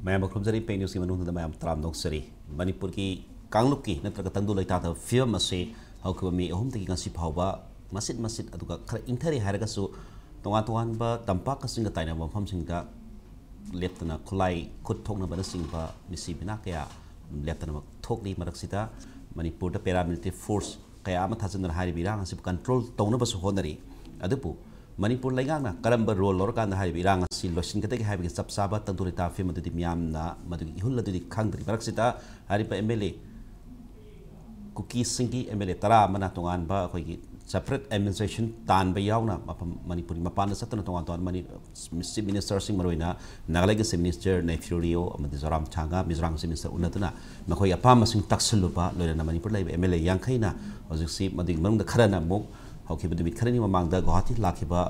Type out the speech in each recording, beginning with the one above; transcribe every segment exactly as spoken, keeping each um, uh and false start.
ꯃꯌꯥꯝꯕꯨ ꯈꯨꯔꯨꯝꯖꯔꯤ꯫ ꯄꯦꯛ ꯅ꯭ꯌꯨꯁꯀꯤ ꯃꯅꯨꯡꯗ ꯃꯌꯥꯝ ꯇꯔꯥꯝꯅ ꯑꯣꯛꯆꯔꯤ꯫ ꯃꯅꯤꯄꯨꯔꯒꯤ ꯀꯥꯡꯂꯨꯞꯀꯤ ꯅꯠꯇ꯭ꯔꯒ ꯇꯪꯗꯨ ꯂꯩꯇꯥꯗꯕ ꯐꯤꯕꯝ ꯑꯁꯤ ꯍꯧꯈꯤꯕ ꯃꯦ ꯑꯍꯨꯝꯗꯒꯤ ꯉꯁꯤ ꯐꯥꯎꯕ ꯃꯆꯤꯠ ꯃꯆꯤꯠ, ꯑꯗꯨꯒ ꯈꯔ ꯏꯪꯊꯔꯦ ꯍꯥꯏꯔꯒꯁꯨ, ꯇꯣꯉꯥꯟ ꯇꯣꯉꯥꯟꯕ ꯇꯝꯄꯥꯛꯀ ꯆꯤꯡꯒ ꯇꯥꯏꯅꯕ ꯃꯐꯝꯁꯤꯡꯗ ꯂꯦꯞꯇꯅ ꯈꯨꯠꯂꯥꯏ ꯈꯨꯠ ꯊꯣꯛꯅꯕꯅꯆꯤꯡꯕ ꯃꯤꯁꯤ ꯃꯤꯅꯥ ꯀꯌꯥ ꯂꯦꯞꯇꯅꯃꯛ ꯊꯣꯛꯂꯤ꯫ ꯃꯔꯛꯁꯤꯗ ꯃꯅꯤꯄꯨꯔꯗ paramilitary force ꯀꯌꯥ ꯑꯃ ꯊꯥꯖꯤꯟꯗꯨꯅ ꯍꯥꯏꯔꯤꯕ ꯏꯔꯥꯡ ꯑꯁꯤꯕꯨ control ꯇꯧꯅꯕꯁꯨ ꯍꯣꯠꯅꯔꯤ꯫ ꯑꯗꯨꯕꯨ ꯃꯅꯤꯄꯨꯔ ꯂꯩꯉꯥꯛꯅ ꯀꯔꯝꯕ role ꯂꯧꯔꯀꯥꯟꯗ ꯍꯥꯏꯔꯤꯕ ꯏꯔꯥꯡ ꯑꯁꯤ ꯂꯣꯏꯁꯤꯟꯒꯗꯒꯦ ꯍꯥꯏꯕꯒꯤ ꯆꯞ ꯆꯥꯕ ꯇꯪꯗꯨ ꯂꯩꯇꯥ ꯐꯤꯕꯝ ꯑꯗꯨꯗꯤ ꯃꯤꯌꯥꯝꯅ ꯃꯗꯨꯒꯤ ꯏꯍꯨꯜ ꯑꯗꯨꯗꯤ ꯈꯪꯗ꯭ꯔꯤ꯫ ꯃꯔꯛꯁꯤꯗ ꯍꯥꯏꯔꯤꯕ MLA, ꯀꯨꯀꯤꯁꯤꯡꯒꯤ MLA ꯇꯔꯥ ꯑꯃꯅ ꯇꯣꯉꯥꯟꯕ ꯑꯩꯈꯣꯏꯒꯤ separate administration ꯇꯥꯟꯕ ꯌꯥꯎꯅ ꯃꯐꯝ ꯃꯅꯤꯄꯨꯔꯒꯤ ꯃꯄꯥꯟꯗ ꯆꯠꯇꯨꯅ ꯇꯣꯉꯥꯟ ꯇꯣꯉꯥꯟꯕ ꯃꯅꯤ-, Chief Ministerꯁꯤꯡ, ꯃꯔꯨꯑꯣꯏꯅ ꯅꯥꯒꯥꯂꯦꯟꯒꯤ Chief Minister ꯅꯦꯐꯤꯌꯨ ꯔꯤꯑꯣ ꯑꯃꯗꯤ ꯖꯣꯔꯥꯝ ꯊꯥꯡꯒ, ꯃꯤꯖꯣꯔꯥꯝꯒꯤ Chief Minister ꯎꯅꯗꯨꯅ ꯃꯈꯣꯏꯒꯤ ꯑꯄꯥꯝꯕꯁꯤꯡ ꯇꯥꯛꯁꯤꯜꯂꯨꯕ, ꯂꯣꯏꯅꯅ ꯃꯅꯤꯄꯨꯔꯗ ꯂꯩꯕ MLA ꯌꯥꯡꯈꯩꯅ ꯍꯧꯖꯤꯛꯁꯤ, ꯃꯗꯨꯒꯤ ꯃꯅꯨꯡꯗ ꯈꯔꯅ ꯑꯃꯨꯛ ꯍꯧꯈꯤꯕ ꯅꯨꯃꯤꯠ ꯈꯔꯅꯤ ꯃꯃꯥꯡꯗ ꯒꯨꯋꯥꯍꯥꯇꯤ ꯂꯥꯛꯈꯤꯕ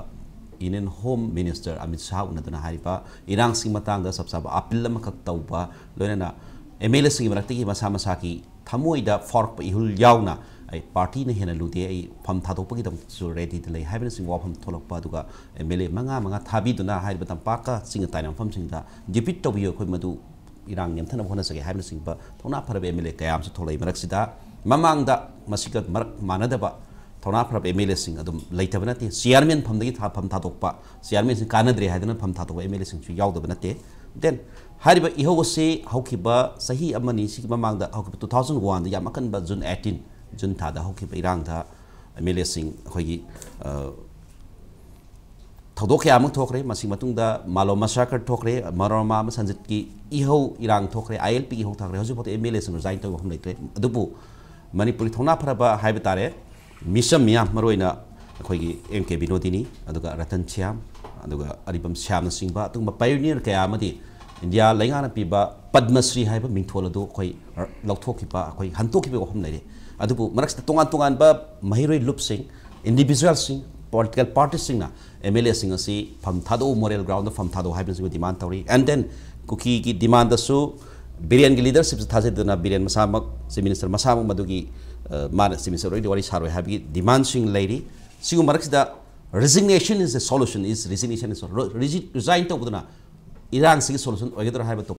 Union Home Minister Amit Shah ꯎꯅꯗꯨꯅ ꯍꯥꯏꯔꯤꯕ ꯏꯔꯥꯡꯁꯤꯡ ꯃꯇꯥꯡꯗ ꯆꯞ ꯆꯥꯕ appeal ꯑꯃꯈꯛ ꯇꯧꯕ, ꯂꯣꯏꯅꯅ MLAꯁꯤꯡꯒꯤ ꯃꯔꯛꯇꯒꯤ ꯃꯁꯥ ꯃꯁꯥꯒꯤ ꯊꯃꯣꯏꯗ ꯐꯥꯎꯔꯛꯄ ꯏꯍꯨꯜ ꯌꯥꯎꯅ, "ꯑꯩ partyꯅ ꯍꯦꯟꯅ ꯂꯨꯗꯦ, ꯑꯩ ꯐꯝ ꯊꯥꯗꯣꯛꯄꯒꯤꯗꯃꯛꯇꯁꯨ readyꯗ ꯂꯩ" ꯍꯥꯏꯕꯅꯆꯤꯡꯕ ꯋꯥꯐꯝ ꯊꯣꯛꯂꯛꯄ, ꯑꯗꯨꯒ MLA ꯃꯉꯥ ꯃꯉꯥ ꯊꯥꯕꯤꯗꯨꯅ ꯍꯥꯏꯔꯤꯕ ꯇꯝꯄꯥꯛꯀ ꯆꯤꯡꯒ ꯇꯥꯏꯅꯕ ꯃꯐꯝꯁꯤꯡꯗ depute ꯇꯧꯕꯤꯌꯨ, ꯑꯩꯈꯣꯏ ꯃꯗꯨ ꯏꯔꯥꯡ ꯅꯦꯝꯊꯅꯕ ꯍꯣꯠꯅꯖꯒꯦ ꯍꯥꯏꯕꯅꯆꯤꯡꯕ ꯊꯧꯅꯥ ꯐꯔꯕ MLA ꯀꯌꯥ ꯑꯃꯁꯨ ꯊꯣꯛꯂꯛꯏ꯫ ꯃꯔꯛꯁꯤꯗ ꯃꯃꯥꯡꯗ ꯃꯁꯤꯒ ꯃꯔꯛ ꯃꯥꯟꯅꯗꯕ ꯊꯧꯅꯥ ꯐꯔꯕ MLAꯁꯤꯡ ꯑꯗꯨꯝ ꯂꯩꯇꯕ ꯅꯠꯇꯦ꯫ Chairman ꯐꯝꯗꯒꯤ ꯊꯥ-, ꯐꯝ ꯊꯥꯗꯣꯛꯄ, chairmanꯁꯤꯡ ꯀꯥꯟꯅꯗ꯭ꯔꯦ ꯍꯥꯏꯗꯨꯅ ꯐꯝ ꯊꯥꯗꯣꯛꯄ MLAꯁꯤꯡꯁꯨ ꯌꯥꯎꯗꯕ ꯅꯠꯇꯦ꯫ Then ꯍꯥꯏꯔꯤꯕ ꯏꯍꯧ ꯑꯁꯤ ꯍꯧꯈꯤꯕ ꯆꯍꯤ ꯑꯃꯅꯤ ꯁꯤꯒꯤ ꯃꯃꯥꯡꯗ, ꯍꯧꯈꯤꯕ two thousand oneꯗ ꯌꯥꯝ ꯑꯀꯟꯕ June eighteen, June ꯊꯥꯗ ꯍꯧꯈꯤꯕ ꯏꯔꯥꯡꯗ MLAꯁꯤꯡ ꯑꯩꯈꯣꯏꯒꯤ, ꯑ, ꯊꯧꯗꯣꯛ ꯀꯌꯥ ꯑꯃ ꯊꯣꯛꯈ꯭ꯔꯦ꯫ ꯃꯁꯤ ꯃꯇꯨꯡꯗ ꯃꯥꯂꯣꯝ massacre ꯊꯣꯛꯈ꯭ꯔꯦ, ꯃꯅꯣꯔꯃꯥ ꯑꯃ ꯁꯟꯖꯤꯠꯀꯤ ꯏꯍꯧ ꯏꯔꯥꯡ ꯊꯣꯛꯈ꯭ꯔꯦ, ILPꯒꯤ ꯏꯍꯧ ꯊꯣꯛꯈ꯭ꯔꯦ꯫ ꯍꯧꯖꯤꯛꯐꯥꯎꯗ MLAꯁꯤꯡ resign ꯇꯧꯕ ꯃꯐꯝ ꯂꯩꯇ꯭ꯔꯦ꯫ ꯑꯗꯨꯕꯨ ꯃꯅꯤꯄꯨꯔꯒꯤ ꯊꯧꯅꯥ ꯐꯔꯕ ꯍꯥꯏꯕ ꯇꯥꯔꯦ, ꯃꯤꯆꯝ ꯃꯤꯌꯥꯝ, ꯃꯔꯨꯑꯣꯏꯅ ꯑꯩꯈꯣꯏꯒꯤ M K ꯕꯤꯅꯣꯗꯤꯅꯤ, ꯑꯗꯨꯒ ꯔꯇꯟ ꯁ꯭ꯌꯥꯝ, ꯑꯗꯨꯒ ꯑꯔꯤꯕꯝ ꯁ꯭ꯌꯥꯝꯅꯆꯤꯡꯕ ꯑꯗꯨꯒꯨꯝꯕ pioneer ꯀꯌꯥ ꯑꯃꯗꯤ ꯏꯟꯗꯤꯌꯥ ꯂꯩꯉꯥꯛꯅ ꯄꯤꯕ ꯄꯗꯃ ꯁ꯭ꯔꯤ ꯍꯥꯏꯕ ꯃꯤꯡꯊꯣꯜ ꯑꯗꯨ ꯑꯩꯈꯣꯏ ꯂꯧꯊꯣꯛꯈꯤꯕ, ꯑꯩꯈꯣꯏ ꯍꯟꯇꯣꯛꯈꯤꯕꯒꯤ ꯋꯥꯐꯝ ꯂꯩꯔꯦ꯫ ꯑꯗꯨꯕꯨ ꯃꯔꯛꯁꯤꯗ ꯇꯣꯉꯥꯟ ꯇꯣꯉꯥꯟꯕ ꯃꯍꯩꯔꯣꯏ ꯂꯨꯞꯁꯤꯡ, individualꯁꯤꯡ, political partyꯁꯤꯡꯅ MLAꯁꯤꯡ ꯑꯁꯤ ꯐꯝ ꯊꯥꯗꯣꯛꯎ, moral groundꯗ ꯐꯝ ꯊꯥꯗꯣꯛꯎ ꯍꯥꯏꯕꯁꯤꯕꯨ demand ꯇꯧꯔꯤ꯫ And then ꯀꯨꯀꯤꯒꯤ demandꯗꯁꯨ ꯕꯤꯔꯦꯟꯒꯤ leadershipꯁꯤ ꯊꯥꯖꯗꯨꯅ ꯕꯤꯔꯦꯟ ꯃꯁꯥꯃꯛ, Chief Minister ꯃꯁꯥꯃꯛ ꯃꯗꯨꯒꯤ, ꯑ, ꯃꯥꯅ Chief Minister ꯑꯣꯏꯔꯗꯤ ꯋꯥꯔꯤ ꯁꯥꯔꯣꯏ ꯍꯥꯏꯕꯒꯤ demandꯁꯤꯡ ꯂꯩꯔꯤ꯫ ꯁꯤꯒꯨꯝꯕ ꯃꯔꯛꯁꯤꯗ "Resignation is a solution, is resignation is a ro-, resi-, resign ꯇꯧꯕꯗꯨꯅ ꯏꯔꯥꯡꯁꯤꯒꯤ solution ꯑꯣꯏꯒꯗ꯭ꯔꯥ?" ꯍꯥꯏꯕ topic